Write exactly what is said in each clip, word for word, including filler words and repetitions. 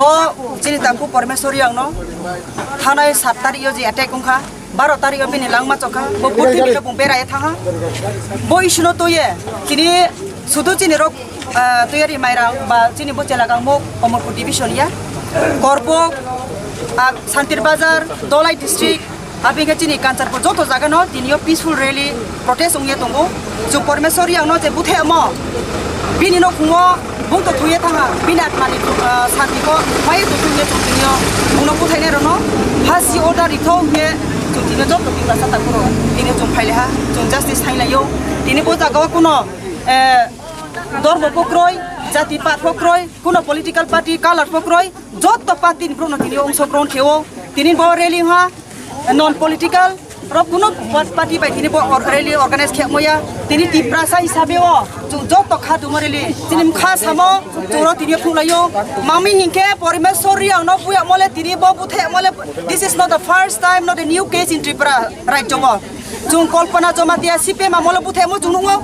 O chini tangku Pormeswar Reang no thanai sat tarik o je attack wngkha, baro tarik o bini langma chokha, bo purthimbi no bung berai thangha. Bo issue no twiye chini sudu chini rok, ah, Tuyari Mairang ba chini bo chelagangmo Omorpur division ya, Korbok, ah, Santir Bazar, Dolai district, abini khe chini Kanchanpur joto jaga no tini o peaceful rally protest wngye tongo. Chwng Pormeswar Reang no je buthe mo bini no khungo bung to thuye thangha, bini atma ni, ah, santi ko mai to thuye chwng tini o bung no buthainai rok no phasi order rikho hwnkhe chwng tini o joto Tiprasa takhu rok tini o chwng phailaha, chwng justice thainlaio. Tini bo jaga o kuno, eh, dormo pho kroi, jati pat pho kroi, kuno political party color pho kroi, joto party ni borok no tini o ongsokrong khe o. Tini bo rally ha, non political rok kuno pa-, party bai tini bo or-, rally organize khe moya. Tini Tiprasa hisabe o chwng joto kha dumo rally. Tini mkha samo chwng ro tini phunuk laio. Mami hinkhe Pormeswar Reang no buya mole tini bo buthe mole. This is not the first time, not a new case in Tripura rajyo o. Chwng Kalpana Jamatia C P M amolo buthe mo chwng nungo.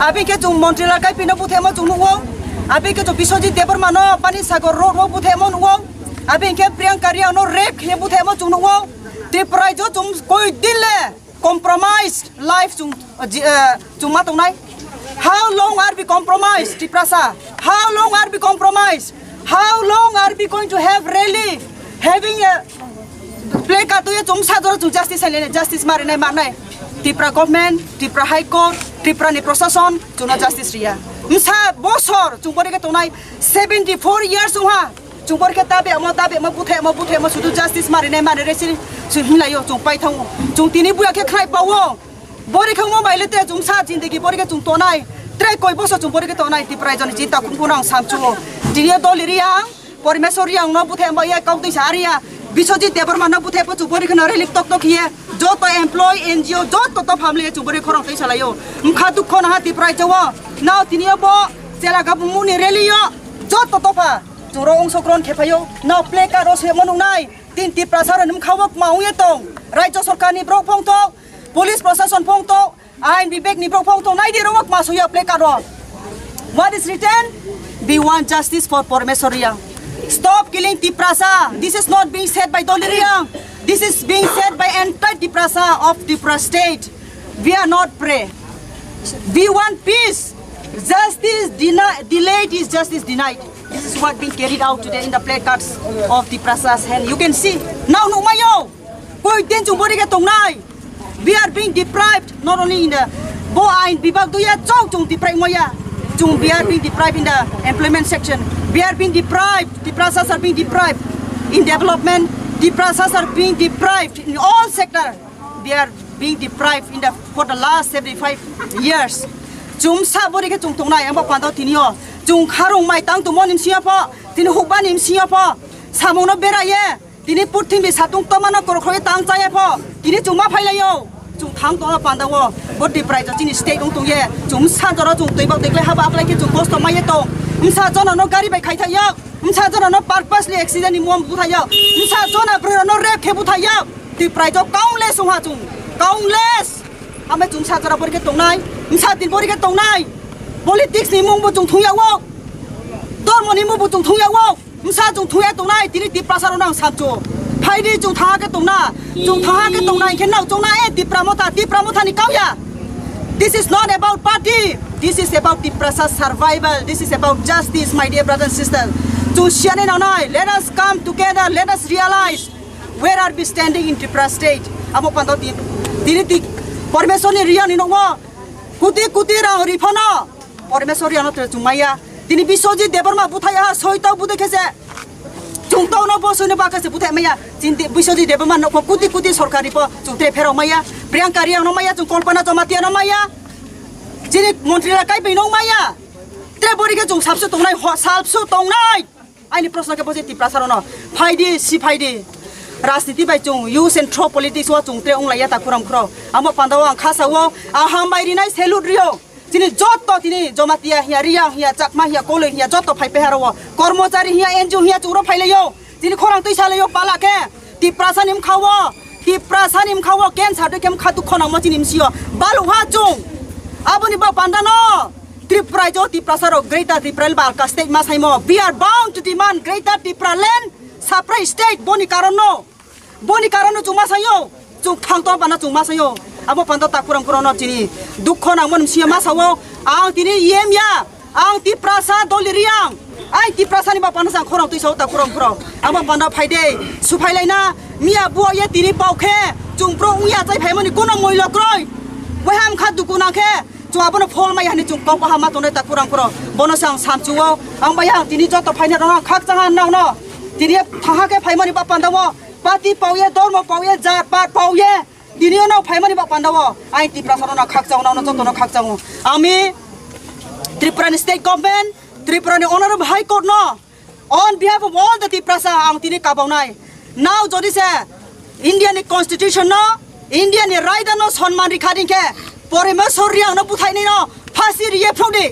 Abi khe chwng Montri Lal Kaipi no buthe mo chwng nungo. Abi khe chwng Biswajit Debbarma no Pani Sagar road o buthe mo nungo. Abi khe Priyanka Reang no rape khe buthe mo chwng nungo. Tripura jo chwng koi din le compromised life chwng, uh, ji-, uh, chwng ma tongnai. How long are we compromised, Tiprasa? How long are we compromised? How long are we going to have rally, having a placard twiwi chwng sa jora chwng justice hai le justice mari nai manai? Tripura government, Tripura High Court, Tripura ni prosason chwngno justice riya. Msa bosor chwng bori khe tongnai seventy four years wngha. Chwng bori khe dabi amo, dabi amo, buthe amo, buthe amo, sudu justice mari nai mani resi chwng hinlaio chwng pai thango. Chwng tini buya khe khnai pawo. Bori khe mo bai le te chwng sa jindagi bori khe chwng tonai. Tre koi boso chwng bori khe tonai Tripura joni jinta khumkhu nang samchu. Tini o doli Reang, Pormeswar Reang no buthe mo ya kok tisa aria. Biswajit Debbarma no buthe po chwng bori khe no relik tok tok hiye. Joto employee, N G O, joto to family chwng bori khorang tisa laio. Mkha dukho na ha Tripura jawo. Nao tini o bo chela gabung muni rally o. Joto to pha. Chwng ro ongsokrong khe phaio. Nao placard o se mo nungnai. Tin Tiprasa rok ni mkha o kma ongye tong. Rajya sarkar ni borok phongthok, police prosason phongthok, ain bibek ni borok phongthok, nai di rok kma suya placard rok. What is written? We want justice for Pormeswar Reang. Stop killing Tiprasa. This is not being said by Doli Reang. This is being said by entire Tiprasa of Tripura state. We are not prey. We want peace. Justice deni-, delayed is justice denied. This is what being carried out today in the placards of Tiprasa's hand. You can see. Now, nukmaio. Koi din chwng bori khe tongnai. We are being deprived not only in the bo ain bibak duya chok chwng deprive moya. Chwng we are being deprived in the employment section. We are being deprived. Tiprasas are being deprived in development. Tiprasas are being deprived in all sector. They are being deprived in the, for the last seventy-five years. Chwng sa bori khe chwng tongnai, abo pando tini o. Chwng kharung mai tang tongmo ni msiya pho, tini hukba ni msiya pho. Samung no bera ye, tini purthimbi satung toma no korokro ye tang cha ye pho. Tini chwng ma phai lai o. Chwng thang tong o panda o. Bo deprived chini state wng tong ye. Chwng sa jora chwng twi bak twi klai haba aklai khe chwng kosto ma ye tong. Msa jona no gari bai khai thai yok. Msa jona no purposely accident ni mom buthai yok. Msa jona bwrwi no rape khe buthai yok. Twi prai jo countless wngha chung. Countless. Ame chung sa jora bori khe tongnai. Msa tin bori khe tongnai. Politics ni mung bo chung thung ya wok. Dormo ni mung bo chung thung ya wok. Msa chung thung ya tongnai. Tini Tiprasa rok nang samcho. Phaidi chung thaha khe tongna. Chung thaha khe tongna, hingkhe nao chongna, eh, Tipra Motha, Tipra Motha ni kau ya. This is not about party. This is about Tiprasa survival. This is about justice, my dear brothers and sisters. Chung siani nangnai. Let us come together. Let us realize where are we standing in Tripura state. Amo pando tin. Tini ti Parmesor ni riya ni nongo. Kuti kuti rang rifano. Parmesor riya no te chung maya. Tini Biswajit Debbarma buthai ha soi tau budai khe se. Chung tau no bo soi no ba khe se buthai maya. Chini Biswajit Debbarma no ko kuti kuti sorkari po chung te phero maya. Priyanka Reang no maya, chung Kalpana Jamatia no maya. Chini montri la kai bai no maya. Tre bori khe chung sabsu tongnai, ho sabsu tongnai. Aini proshno khe bo je Tiprasa rok no. Phaidi, si phaidi. Rajniti bai chung use and throw politics o chung tre ong laiya ta kuram khro. Amo panda o ang khasa o, ang hambai rinai salute rio. Chini jotto tini Jamatia hiya, Riyang hiya, Chakma hiya, Koloi hiya, jotto phai peharo o. Kormochari hiya, N G O hiya, churo phai laio. Chini khorang twi sa laio pala khe. Tiprasa ni mkha o, Tiprasa ni mkha o, ken sa doi khe mkha dukho nangmo chini msio. Balu ha chung. Aboni ba panda no. Tripura jo Tiprasa rok Greater Tipraland ba alka state ma saimo. We are bound to demand Greater Tipraland separate state. Boni karon no. Boni karon no chung ma sayo. Chung thang to bana chung ma sayo. Abo panda takurang kurang no chini. Dukho nangmo msio ma sao. Ang tini E M ya. Ang Tiprasa doli riang. Ang Tiprasa ni bapano sang khorang twi sao ta khorang khorang. Ang bapano phai de. Suphai lai na. Miya buo ye tini pau khe. Chung pro uya chai phai mani kono moi lok roi. Wai ham kha duku nang khe. Chung abono phol mai hani chung kok baham ma tongnai ta khorang khorang. Bono sang samchuo. Ang bai ang tini joto phai na rong khak chang han nang no. Tini thaha khe phai mani bapanda wo. Pati pau ye, dormo pau ye, jat pat pau ye. Tini ono phaimani ba panda o, ai Tiprasa no khakchang, no joto no khakchang. Ami Tripura ni state government, Tripura ni honorable high court no, on behalf of all the Tiprasa ang tini kabawnai. Now jodi se India ni constitution no, India ni raida no sonman rikha ding khe, Parmeswar Reang no buthai ni no, Phasi riye phung di.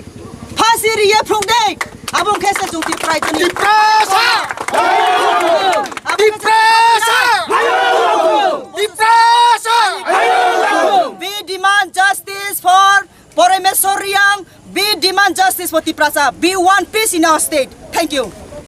Phasi riye phung di. Abong khe se chung Tiprai jani. Tiprasa! Abong khe se Tiprasa! Tiprasa! We demand justice for Parmeswar Reang. We demand justice for Tiprasa. We want peace in our state. Thank you.